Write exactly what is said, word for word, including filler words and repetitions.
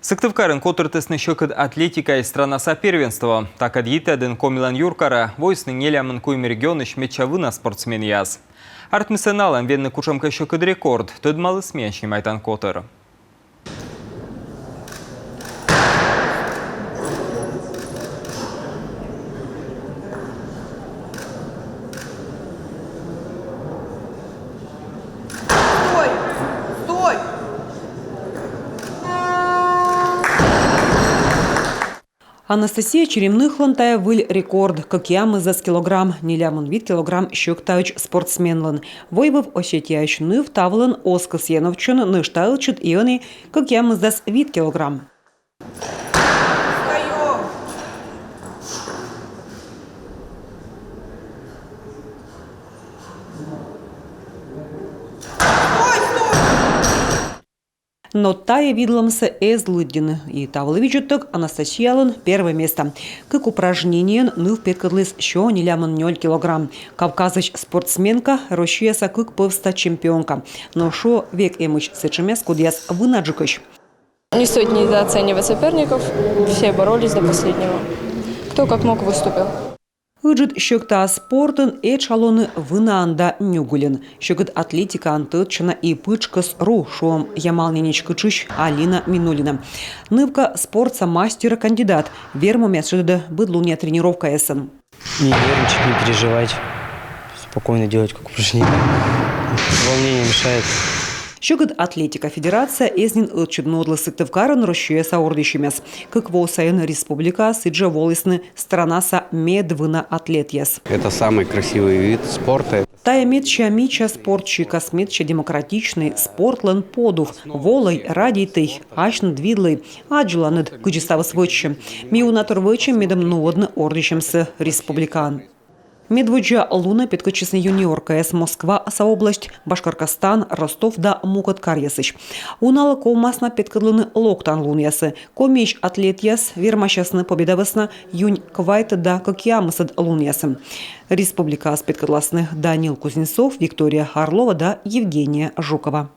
Сыктывкарын котыртісны сьӧкыд атлетикаысь странаса первенство. Такӧд йитӧдын Комилӧн юркарӧ воисны нелямын куим регионысь медся вына спортсменъяс. Артмисӧ налӧн венны кутшӧмкӧ сьӧкыд рекорд, тӧдмаліс миян снимайтан котыр. Стой! Стой! Анастасия Черемныхлӧн тайӧ выль рекорд — кӧкъямысдас килограмм, нелямын вит килограмм сьӧктаӧдз спортсменлӧн. Войвыв Осетияысь ныв та вылын оз кӧсйӧ новтчыны нӧшта ӧтчыд и ӧні — кӧкъямысдас вит килограмм. Но тайӧ видлӧмсӧ эз лыддьыны, и та вылӧ видзӧдтӧг Анастасиялӧн первой места. Кык упражнениеӧн ныв петкӧдліс сё нелямын нёль килограмм. Кавказысь спортсменка — Россияса кык пӧвста чемпионка. Но шуӧ, век эмӧсь сэтшӧмъяс, кодъяс вынаджыкӧсь. Не стоит недооценивать соперников. Все боролись до последнего. Кто как мог, выступил. Ыджыд сьӧктаас спортын этша лоны вынаӧн да нюгыльӧн. Сьӧкыд атлетикаӧн тӧдчана и пытшкӧс ру, шуам, Ямал-Ненецкӧй кытшысь Алина Минулина. Нывка — спортса мастера кандидат. Вермӧмъяс шедӧдӧ быдлунъя тренировкаясӧн. Не нервничать, не переживать. Спокойно делать как упражнение. Волнение мешает. Сьӧкыд атлетика федерация эз нин ӧтчыд нуӧдлы Сыктывкарын Россияса ордйысьӧмъяс. Кык во сайын республикаӧ сідзжӧ волісны странаса медвына атлетъяс. Это самый красивый вид спорта. Тайӧ медся мича спорт сикас, медся демократичнӧй, спортлӧн подув. Волӧй, радейтӧй, асьныд видлӧй, аддзыланныд, кыдзи ставыс вӧчсьӧ. Ми уна тор вӧчам, медым нуӧдны ордйысьӧмсӧ республикаын. Медводдза лунӧ петкӧдчисны юниоркаяс Москваса область, Башкортостан, Ростов да мукӧд каръясысь. Уналы ковмас на петкӧдлыны локтан лунъясӧ. Комиысь атлетъяс вермасясны победа вӧсна юнь квайтӧд да кӧкъямысӧд лунъясӧ. Республикаыс петкӧдласны Данил Кузнецов, Виктория Орлова да Евгения Жукова.